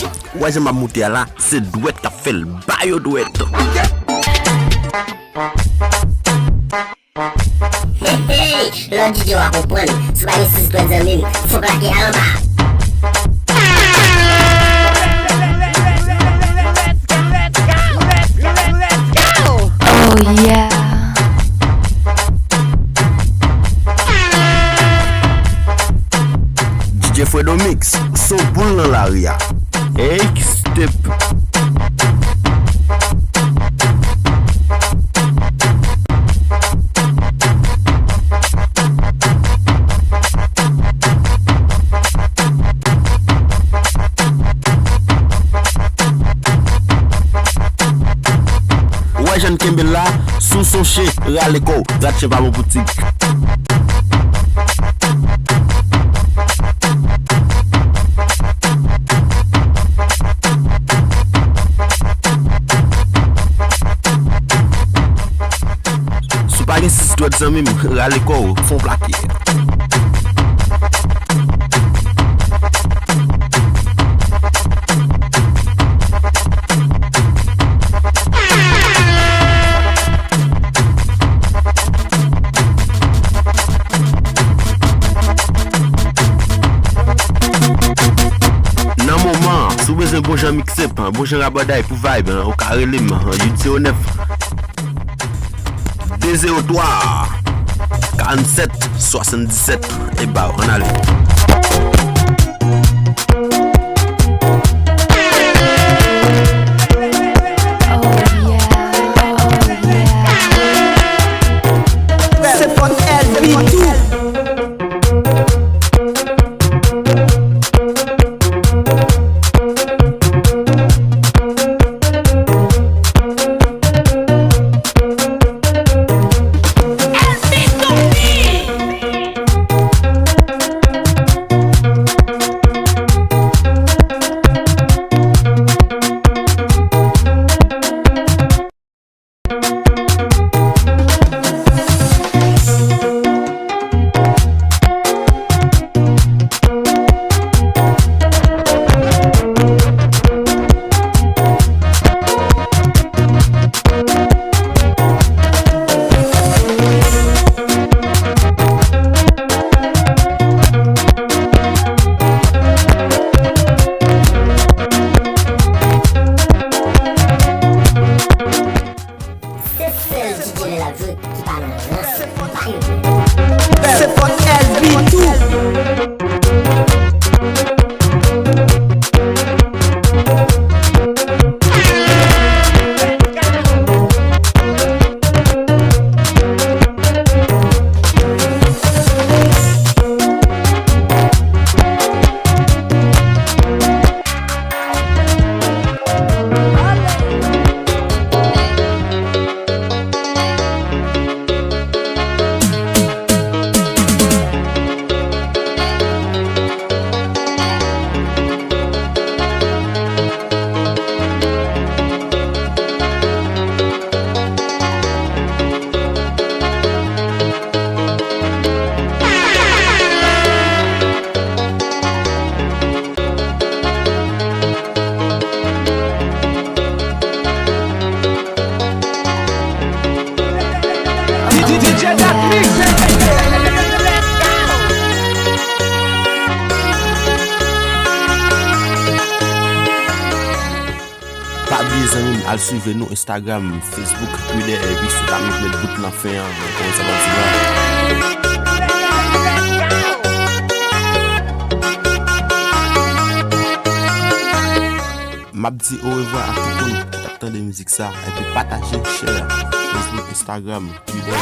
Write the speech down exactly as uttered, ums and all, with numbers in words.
Ou wè jan m ap moute a la, se dwèt k ap fè l. Ba yo dwèt. Hey, hey, lè w D J w a konprann, si w pa gen sis dwèt zanmi m, fon plake al anba. Oh yeah. D J Fredo Mix, son boul nan lari a. Hey, step. Ou wè jan n kenbe l la, sou son chen, rale kò w, rat chen pa bon pou tig. Si w pa gen sis dwèt zanmi m, rale kò w, fon plake. Nan moman an, si w bezwen bon jan mixtape, bon jan rabòday pou vibe, ou ka rele m, uit zewo nèf, de zewo twa, karannsèt, swasanndisèt. E ba w, ann ale. Se fòt L B tou. Se sèl D J lè l ap jwe ki pa nan rans. Se fòt L B tou. Pa bliye zanmi m, al swive nou Instagram, Facebook, Twitter, epi sou ta met bout nan fen an, kòman sa va di la. M ap di orevwa a tout moun ki t ap tande mizik sa, epi pataje, share, Facebook, Instagram, Twitter.